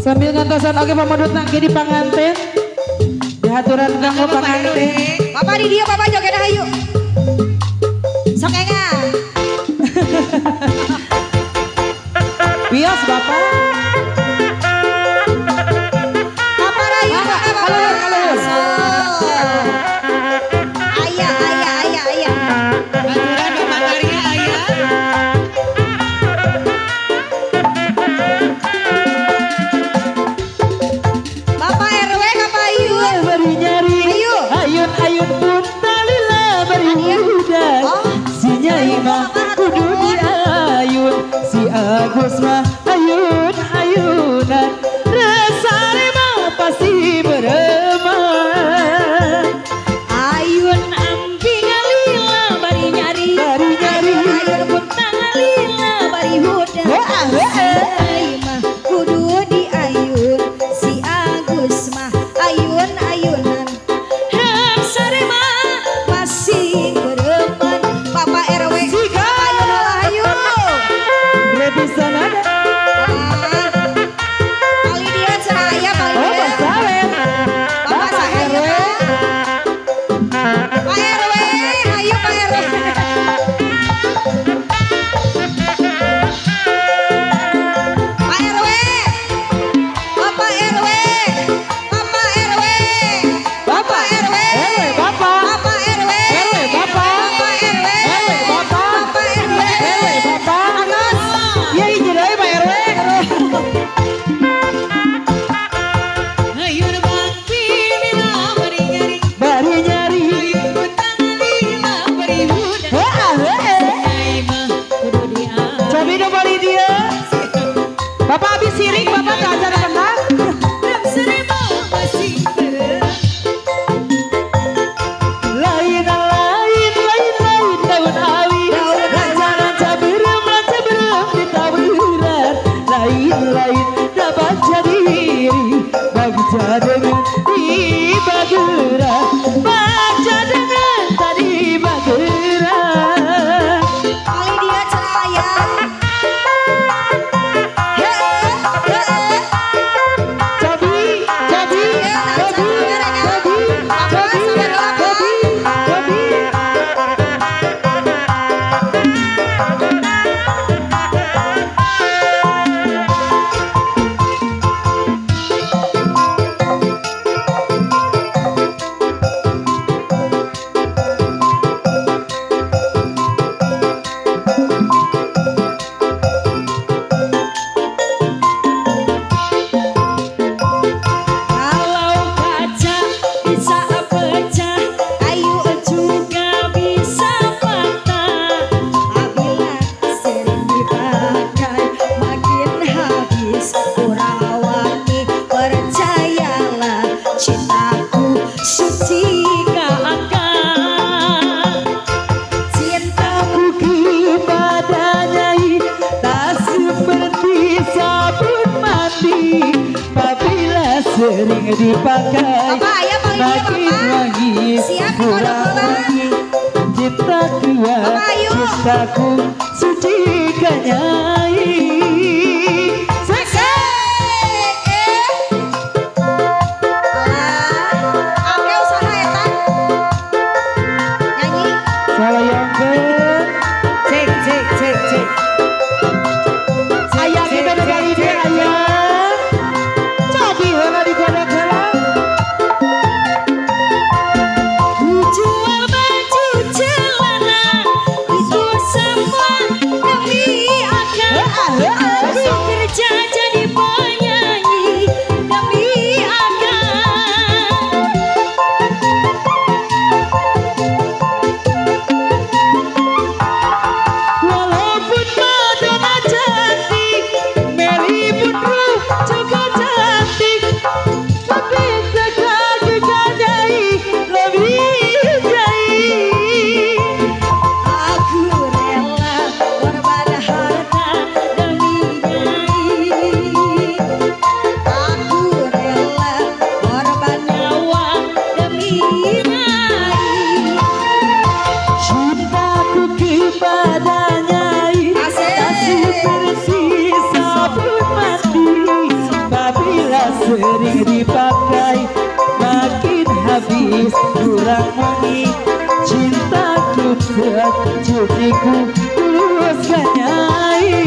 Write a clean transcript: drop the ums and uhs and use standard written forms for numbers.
Sambil ngantosan oge pamodut nangki di panganten. Dihaturan kanggo panganten. Bapak di dieu bapak joget hayu. Sok enga. Wios bapak. Bapak rayu bapak. Ayah ayah ayah ayah. Aturan Bapak Karya ayah. Bapak RW kapayun. Bari nyari. Ayo. Ayun ayun pun talila bari hudan. Si Nyai mah kudu diayun, si Agus mah ayun ayunan. Resare mah pasti bereman. Ayun ampi ngalila bari nyari. Bari nyari. Ayun pun talila bari hudan. Si Nyai mah kudu diayun, si Agus mah ayun ayunan. Resare mah masih bereman. Bapak RW ayun ayo. Repisan ada. Kali dia cenah aya kali Oh, dia. Pak Sawen. Bapak saha RW. Pak RW, ayo Pak RW. Pak RW. Bapak RW. Bapak RW. Bapak RW. RW Bapak. Bapak RW. RW Bapak. Bapak RW. RW Bapak. Bapak RW. RW Bapak. Agus. Ya hiji deui Pak RW. Ayun bangpi mila bari nyari. Bari nyari. Ayun pun talila bari hudan. Heeh heeh. Nyai mah kudu diayun. Cobi dong bali dia. Bapak habis sirik, Bapak tak ajar kena. Resare mah masih bereman. Lain lain lain lain daun awi. Lanca lanca berem lanca berem ditaburan. Lain lain dapat diri. Bagja dengan di bagera. Bagja dengan tadi bagera. Kali dia cenah aya. Heeh, heeh. Cobi, cobi, cobi, cobi, cobi, cobi, cobi. Kalau kaca bisa pecah, Ayu juga bisa patah. Apabila sering dipakai makin habis kurang wangi. Percayalah cintaku suci Kakak, cintaku Aku kepada Nyai tak seperti sabun mandi. Apabila sering dipakai Bapak ayah paling dia makin bapak. wangi Siap, kurang kodok wangi. Cintaku Bapak, ayo. cintaku suci ke Nyai. Oke usaha eta. Nyanyi. Salah yongkeun. Cek cek cek cek. Ayah kita udah kali dia ayah. Cobi heula dikodok heula. Jual baju celana itu semua demi akal. Heeh. Sering dipakai makin habis kurang wangi. Cintaku cuciku tulus kanyai.